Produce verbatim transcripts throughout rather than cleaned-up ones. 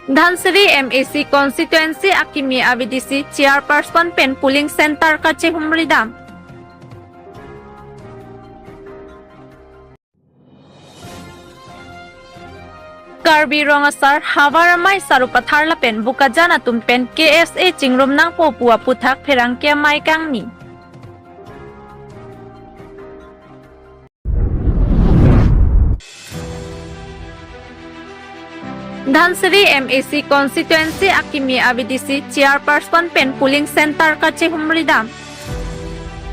Dhansiri M A C constituency akimi a V D C chairperson pen polling center kachehumri dam. Karbi Rong Asar Havar Amei Sarupathar lapen Bokajan atum pen K S A chingrum nangpo pu aputhak pherangke amei kangni. Dhansiri M A C constituency akimi a V D C chairperson pen polling center kachehumri dam.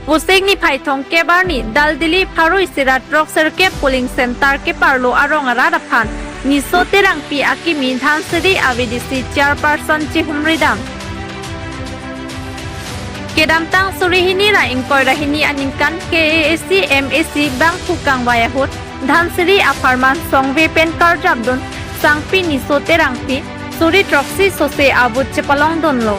Vosik niphai thomkep arni Daldili pharo isi ra throksirkep polling center keparlo arong arat aphan Niso Terangpi akimi Dhansiri a V D C chairperson chehumri dam. Kedamtang suri hini ra ingkoi ra hini aningkan K A A C M A C bangphu kangvai ahut Dhansiri apharman songve pen karjapdun sangpi Niso Terangpi suri throksi sose a-vote chepalongdunlo.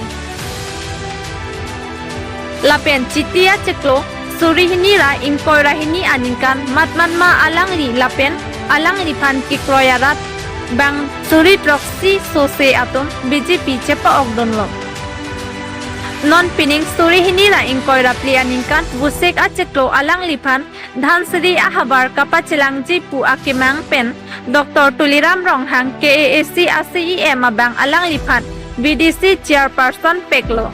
Lapen Chiti achiklo suri hini ra ingkoi ra hini aningkan matmatma alangli lapen alangliphan kekroi arat bang suri throksi sose atum B J P chepa-okdunlo. Non pining suri hini ra ingkoi ra phli aningkan Vosik achiklo alangliphan Dhansiri ahavar kapachelangji pu akemang pen Doctor Tuliram Ronghang K A A C a C E M abang alangliphan V D C chairperson peklo.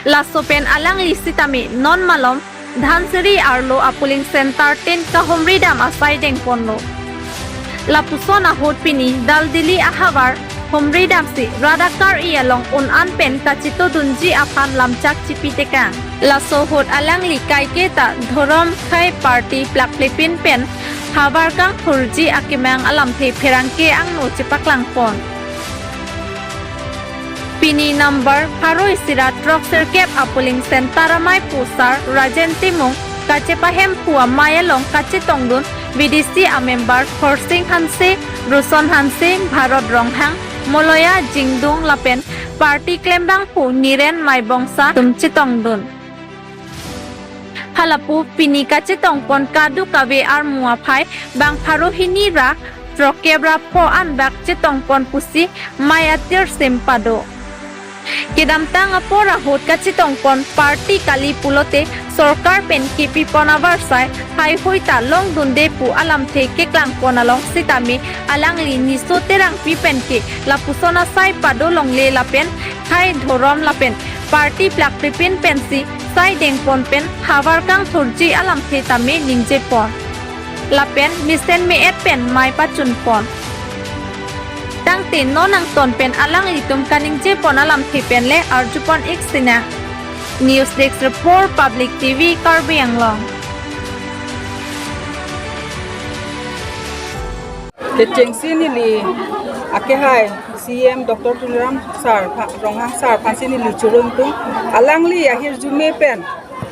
Laso pen alangli sitame non malom Dhansiri arlo a-polling center tin kahumri dam asai dengponlo. Lapuson ahut pini Daldili ahavar humri damsi rat akar-i along un-an pen kachetodunji aphan lamchak chipi tekang. Laso ahut alangli kaiketa dhorom khei party plakplepin pen havar kangthurji akemang alamthe pherangke angno chepaklangpon. Pini number pharo isi ra throksirkep a-polling center amei pu Sar Rajen Timung kachepahemphu amei along kachetongdun V D C a-member Khorsing Hanse, Roson Hanse, Bharat Ronghang, Moloya Jingdung lapen party klembangphu Niren Maibongsa atum chetongdun. Halapu pini kachetongpon kadokave armu aphai bang pharo hini ra throkkep ra pho anbak chetongpon pusi mei atir sim pado. Kedamtang apor ahut kachetongpon party kali pulote sorkar pen kepipon avarsai haihui ta longdunde pu alamthe keklangpon along sitame alangli Niso Terangpi penke lapuson asai pado longle lapen khei dhorom lapen party plakplepin pensi sai dengpon pen havar kangthurji alamthe tame ningjepon. Lapen mesen me-et pen mei pachunpon. Tangte non angton pen alanglitum kaningjepon alamthe pen le arjupon ik sinang. News Desk Report, Public T V, Karbi Anglong. Kechengsi neli akehai C E M Doctor Tuliram Sar pha-, Ronghang Sar aphansi neli churungdun. Alangli ahirjume pen,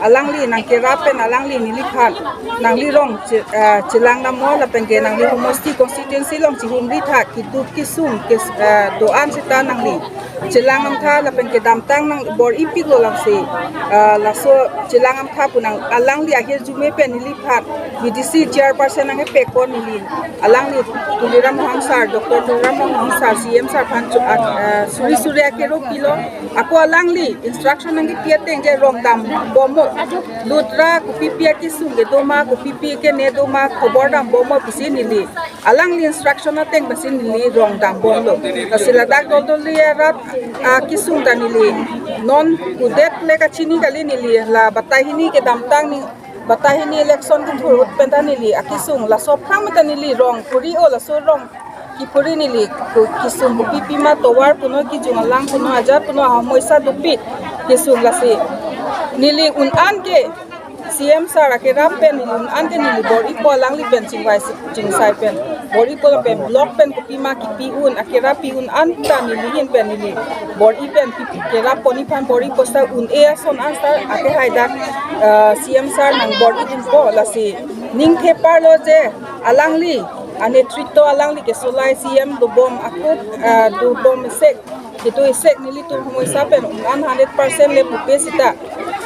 alangli nangkerap pen alangli neliphan nangli rong che-, ah, chelang namo lapen ke nangli homosti constituency along chehumri tha keduk kesung kes-, ah, do-an seta nangli chelang amtha lapen kedamtang nang bor-ipiklo lamsi, ah, laso chelang amtha pu nang alangli ahirjume pen neliphan V D C chairperson nangkepekpon neli. Alangli Tuliram Ronghang Sar, Doctor Tuliram Ronghang Sar, C E M Sar aphan chu-, ah, ah, suri suri akero pilo. Ako alangli instruction nangkepi ateng ke rong dambomnon. Lut ra kopipi akesung kedo ma, kopipi kene do ma, khobor dambomnon pusi neli. Alangli instruction ateng pusi neli rong dambomnon. Lasi ladak Daldili arat, ah, kesung ta neli non kudet le kachini kali neli, la batai hini kedamtang ni, batai hini election kethur ahut pen ta neli akesung laso aphrang ta neli rong puri o, laso rong kepuri neli ku-, kesung kopipi ma, tovar punon, kejung alang punon, ajat punon, ahomoisa dopik kesung lasi. Neli un-an ke C E M Sar akerap pen neli un-an ke neli bor-ipo, alangli pen chingvai si-, chingsai pen. Bor-ipo lapen block pen kopi ma kepi un, akerap pi un-an ta neli ahin pen neli bor-i pen pi-, kerap pon aphan bor-ipo seta un-e ason an seta akehai dak, eh, C E M Sar nang bor-idunpo lasi. Ning theparlo je alangli anetritwo alangli kesolai C E M dobom ako, eh, dobom sek. Kedo isek nelitum homoisa pen un-an hundred percent le pupe seta,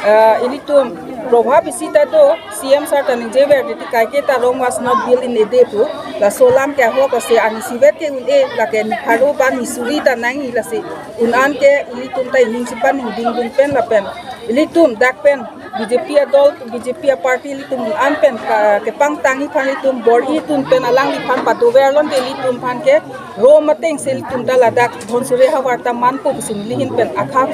eh, ilitum Probhab isi ta do, C M sir ta ningjever titi kaike ta Rong was not built in a day pu. Laso alam ke ahok lasi arnisi vet ke un-e, lake nipharo ba nisuri ta nangji lasi un-an ke ilitum ta ining chipaningding dun pen lapen ilitum dak pen B J P adol, B J P aparty ilitum un-an pen ka, kepangtangji aphan ilitum bor-i dun pen alangliphan padover lonte ilitum aphan ke ro mateng si ilitum ta ladak Dhonsuri ahavar ta manpo pusi neli ahin pen akhap.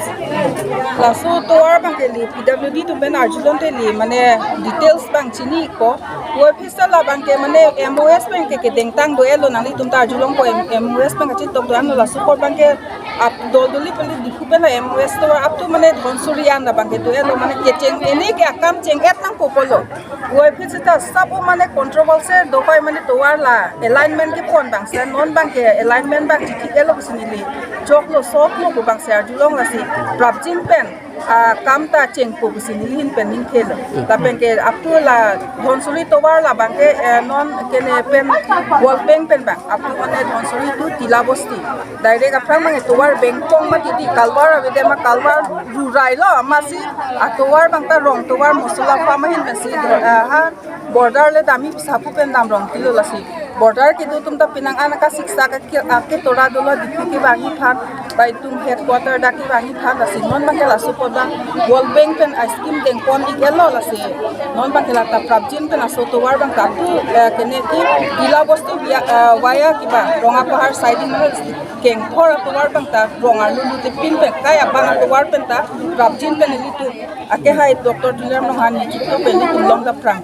Laso tovar abang ke neli P W D atum pen arjulonte neli mane details abang chiniko. Puvoiphit seta labang ke mane M O S abang ke kedengtang do-etlo, nanglitum ta arjulongpo, M-, M O S abang kachintok do-anlo, laso apor abang ke ap dol duli peli Diphu pen la M O S tovar up to mane Dhonsuri an labang ke do-etlo, mane kecheng-e, neli ke akam cheng-et nangpo pulo. Puvoiphit seta sabo mane controversial do pai mane tovar la alignment kepon abang si non abang ke alignment abang chithik-etlo pusi neli choklo soklo pu abang si arjulong lasi prapjin pen akam ta chengpo pusi neli ahin pen ningthelo. Lapen ke up to la Dhonsuri tovar labang ke, eh, non kene pen World Bank pen abang up to mane Dhonsuri to Tila Bosti direct aphrang abang ke tovar bengpong mati di culvert avedet ma culvert rurailo, amatsi atovar abang ta rong tovar Mosola Farm ahin pensi, ah, ha border le damji sapu pen dam rong tilo lasi. Border kedo atum ta penang an kasiksak ke, ake tora dolo Diphu kevangji aphan, ba itum headquarter dak kevangji aphan, lasi non abang ke laso apor abang World Bank pen scheme dengpon-iklo lasi. Non abang ke lata prapjin pen laso tovar abang ta tu, eh, kene ke Tila Bosti via, eh, via kiba Rongapahar siding road kengthor atovar abang ta rong arlulu te pin pen kai abang atovar pen ta prapjin pen ilitum akehai Doctor Tuliram Ronghang nelitum pen ilitum long ta prang.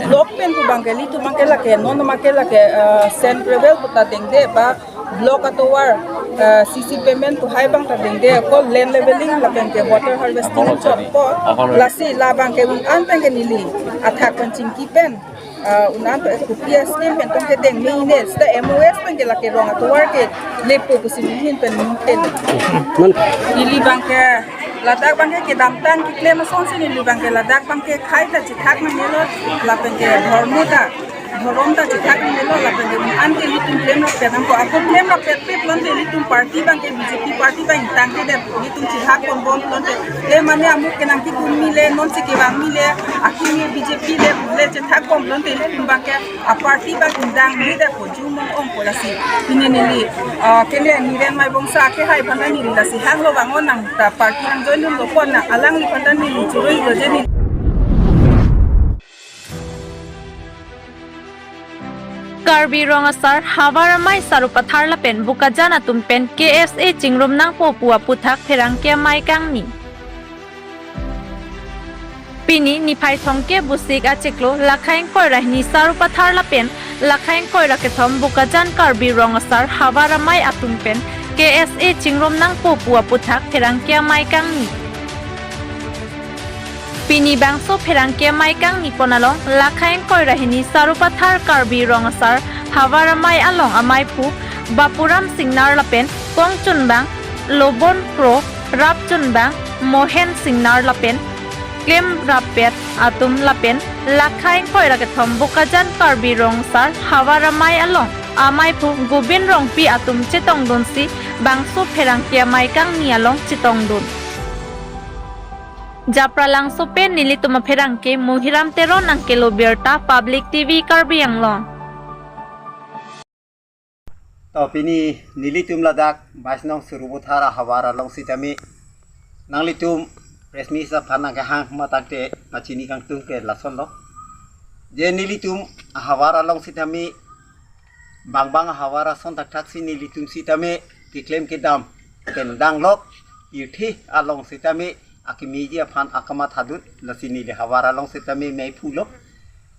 Block pen pu abang ke ilitum abang ke lake non abang ke lake, eh, sand gravel pu ta dengde ba block atovar, eh, C C pavement pu hai abang ta dengde ko land leveling lapen ke water harvesting chotpo. Lasi labang ke un-an pen ke neli athak pen chingki pen, ah, un-an pen kopi a-scheme pen tong kedeng me ine seta M O S pen ke lake rong atovar ke lepo pusi neli ahin pen ningthelo. Neli abang ke ladak abang ke kedamtang keklem asonsi neli abang ke ladak abang ke khei ta chethak nangjilo lapen ke dhormo ta dhorom ta chethak nangjilo lapen ke un-an ke ilitum klemrap pet nangkok, ako klemrap pet pet lonte ilitum party abang ke B J P party abang tangte det ilitum chethak ponbom lonte le mane amuk kenang kikun mile, nonsi kevang mile, akimi B J P le le chethak bom lonte ilitum abang ke aparty abang ingdang mile det pu jumon ongpo lasi. Pini neli, ah, kele Niren Maibongsa akehai aphan ta neli lasi hanglo bang onang ta party nang join dunlo pon nang alangliphan ta neli churoi lo je neli. Karbi Rong Asar Havar Amei Sarupathar lapen Bokajan atum pen K S A chingrum nangpo pu aputhak pherangke amei kangni. Pini niphai thomkep Vosik achiklo lakhai ingkoi ra hini Sarupathar lapen lakhai ingkoi ra kethom Bokajan Karbi Rong Asar Havar Amei atum pen K S A chingrum nangpo pu aputhak pherangke amei kangni. Pini bangso pherangke amei kangni pon along lakhai ingkoi ra hini Sarupathar Karbi Rong Asar Havar Amei along ameiphu Bapuram Singnar lapen kongchunbang Lobon Kro, rapchunbang Mohen Singnar lapen klemrappet atum lapen lakhai ingkoi ra kethom Bokajan Karbi Rong Asar Havar Amei along ameiphu Gobin Rongpi atum chetongdunsi bangso pherangke amei kangni along chetongdun. Japralangso pen nelitum apherangke Muhiram Teron angkelo birta Public T V Karbi Anglong. To pini nelitum ladak bais nong Sarupathar ahavar along sitame nanglitum press meet aphan nangkehang matangte pachini kangtung ke lasonlo. Je nelitum ahavar along sitame bangbang ahavar ason thakthak si nelitum sitame keklem kedam pen danglok, pirthe along sitame akimi ji aphan akamatha dun, lasi neli havar along sitame meiphulo.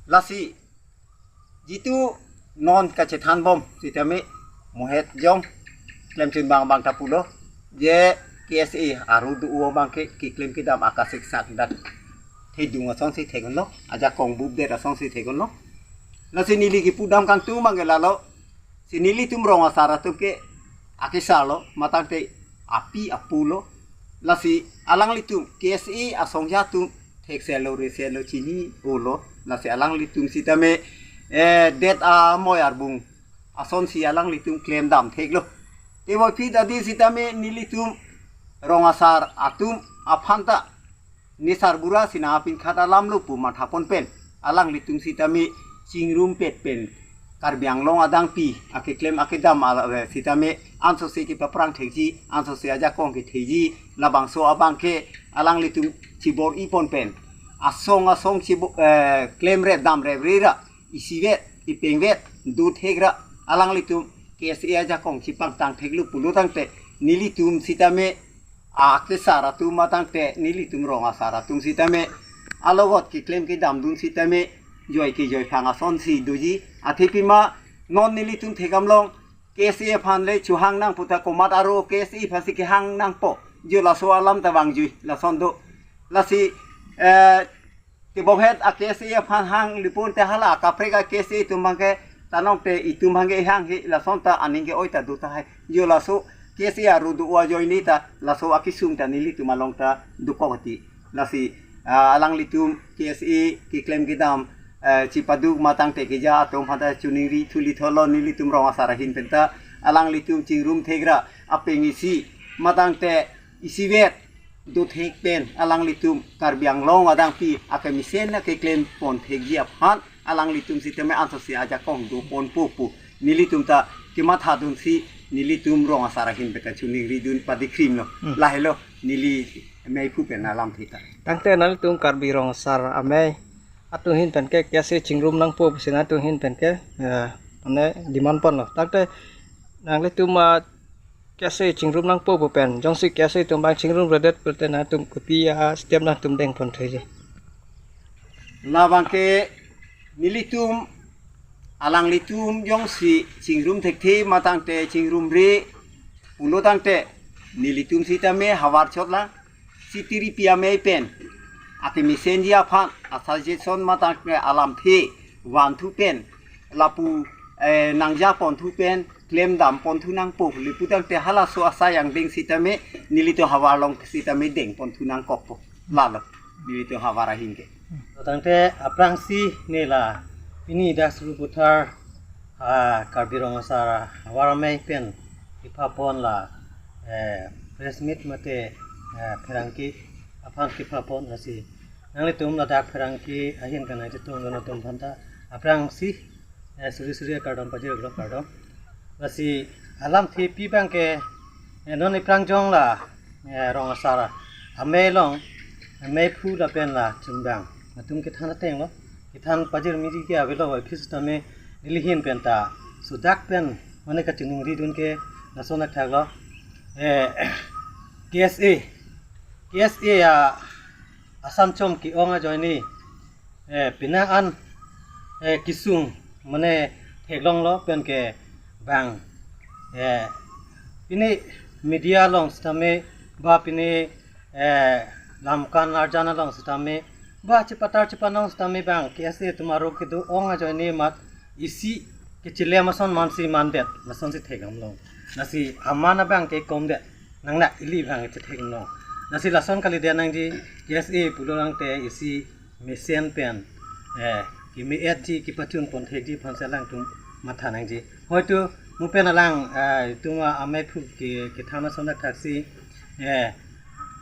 Lasi jitu non kachethanbom sitame Mohen Jong klemchunbang abang ta pulo, je K S A aru do-o abang ke keklem kedam akasiksak dak thedung asonsi thekonlo, ajakong bubdet asonsi thekonlo. Lasi neli kipudam kangtung abang ke lalo, si nelitum Rong Asar atum ke akesarlo, matangte api apulo. Lasi alanglitum K S A asong atum thekselo reselo chini-olo. Lasi alanglitum sitame, eh, det amoi arbung asonsi alanglitum klemdam theklo. Te puvoiphit adi sitame nelitum Rong Asar atum aphan ta Nisar Bura si nangpinkhat alamlo pu mathapon pen, alanglitum sitame chingrumpet pen Karbi Anglong adangpi akeklem akedam ala, eh, sitame ansose kepaprang thekji, ansose ajakong kethekji, labangso abangke alanglitum chibor-ipon pen asong asong chibo, eh, klemrep damrep rera, isivet, ipengvet, dothekra, alanglitum K S A ajakong chipangtang theklo pulo tangte, nelitum sitame akesar atum ma tangte, nelitum rong asar atum sitame alogot keklem kedamdun sitame joi kejoi phang asonsi doji. Athepima non nelitum thekdamlong, K S A aphan le chohang nangpo ta komat aro K S A aphansi kehang nangpo, jo laso alam ta vangjui lason do. Lasi, eh, tebonghet a K S A aphan hang lipun te hala kaprek a K S A atum abangke tanong te itum abangke hang he lason ta aning ke-oi ta do tahai. Jo laso K S A aru do ajoine ta laso akesung ta nelitum along ta dokok ti. Lasi, ah, alanglitum K S A keklem kedam, eh, chipaduk ma tangte keja atum aphan ta choningri thuli tholo, nelitum rong asar ahin pen ta alanglitum chingrum thekra, apeng isi ma tangte isivet dothek pen alanglitum Karbi Anglong adangpi akemesen akeklem pon thekji aphan alanglitum sitame ansose ajakong doponpo pu nelitum ta kemathadunsi nelitum rong asar ahin pen ta choningridun padikrimlo. Hmm. Lahelo neli meiphu pen alamthe ta. Tangte nanglitum Karbi rong asar amei atum ahin pen ke K S A chingrum nangpo pusi nanglitum ahin pen ke, eh, mane demand ponlo. Tangte nanglitum, ah, K S A chingrum nangpo pu pen, jongsi K S A atum abang chingrumredet pulote nanglitum kopi a step nanglitum dengpon thekji? Labangke nelitum, alanglitum jongsi chingrum thekthe ma tangte chingrumre pulo tangte, nelitum sitame havar chotlang, sitiri pi amei pen akemesenji aphan a suggestion ma tangte alamthe vanthu pen lapu, eh, nangjaponthu pen klemdamponthu nangpo lipu tangte halaso asai angdeng sitame nelitum havar along sitame dengponthu nangkokpo. Lalo nelitum havar ahin ke. Tangte aphrangsi nela pini dak Sarupathar, ah, Karbi rong asar havar amei pen kephapon la, eh, press meet mate, eh, pherangke aphan kephapon lasi nanglitum ladak pherangke ahin kanai chetongdun atum aphan ta aphrangsi, eh, suri suri kardom pajirlo, kardom. Lasi alamthe pi abangke, eh, non iphrang jong la, eh, rong asar amei along, eh, meiphu lapen la chunbang atum kethan atenglo. Kethan pajirmiji ke avelo, aphi sitame neli ahin pen ta sudak pen mane kachiningridun ke lason athaklo. Eh, K S A, K S A a asanchom ke-ong ajoine, eh, pini an, eh, kesung mane theklonglo pen ke bang, eh, pini media along sitame ba pini, eh, lamkan arjan along sitame ba chepatar chepanong sitame bang K S A atum aro kedo-ong ajoine mat isi kechilem ason mansi mandet, lasonsi thekdamlo. Lasi aman abangke komdet, nangnak ili abang chetheklong. Lasi lason kalidet nangji, K S A pulo tangte isi mesen pen, eh, keme-etji kepachunpon thekji aphansi alangtum matha nangji. Hoito mo pen alang, eh, itum ameiphu ke kethan ason thakthaksi, eh,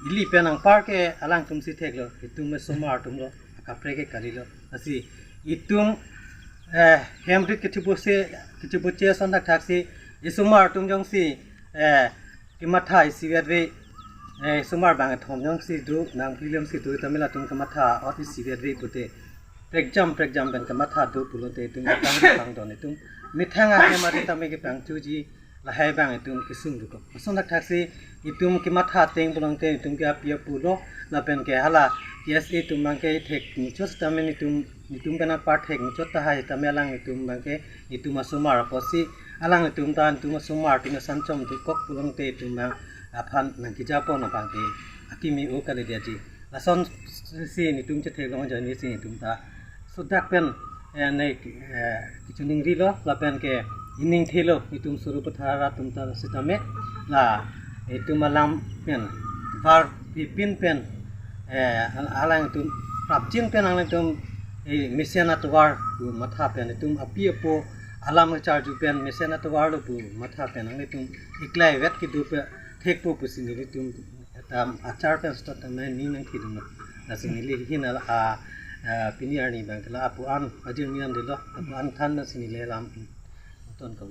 ili pen anpar ke alangtumsi theklo, itum asomar atumlo, akaprek ke kalilo. Lasi itum, eh, hem rit kechibuche, kechibuche ason thakthaksi, isomar atum jongsi, eh, kematha isivet ave, eh, isomar bang kethom jongsi do, nang pilem si do, tame latum kematha ot isivet ave pute prekjam prekjam pen kematha do pulote itum kepang kepangdon itum methang ahem ari tame kepangthuji, lahai abang itum kesung dokok. Ason thakthaksi itum kematha ateng pulote itum ke api apo lo, lapen ke hala K S A atum abangke thek muchot sitame itum, itum pen anpar thek muchot tahai tame alanglitum abangke itum asomar apotsi alanglitum ta itum asomar atum asanchom dokok pulote itum abang aphan nangkejapon abangke akimi o kalidetji. Lasonsi itum chetheklong ajoinesi itum ta sudak pen, eh, ne, eh, kechiningrilo lapen ke iningthelo itum Sarupathar atum ta sitame la itum alam pen var pipin pen, eh, al-, alangtum prapjin pen alangtum, eh, mesen atovar pu matha pen itum api apo alam charju pen mesen atovarlo pu matha pen alangtum iklai vet kedo pe thekpo pusi nelitum ta achar pen start ta nai ni nangthidunlo. Lasi neli hin ala a, a, pini arni abang ke la apu an, adir mi an delo, apu an than lasi neli alam ton kau.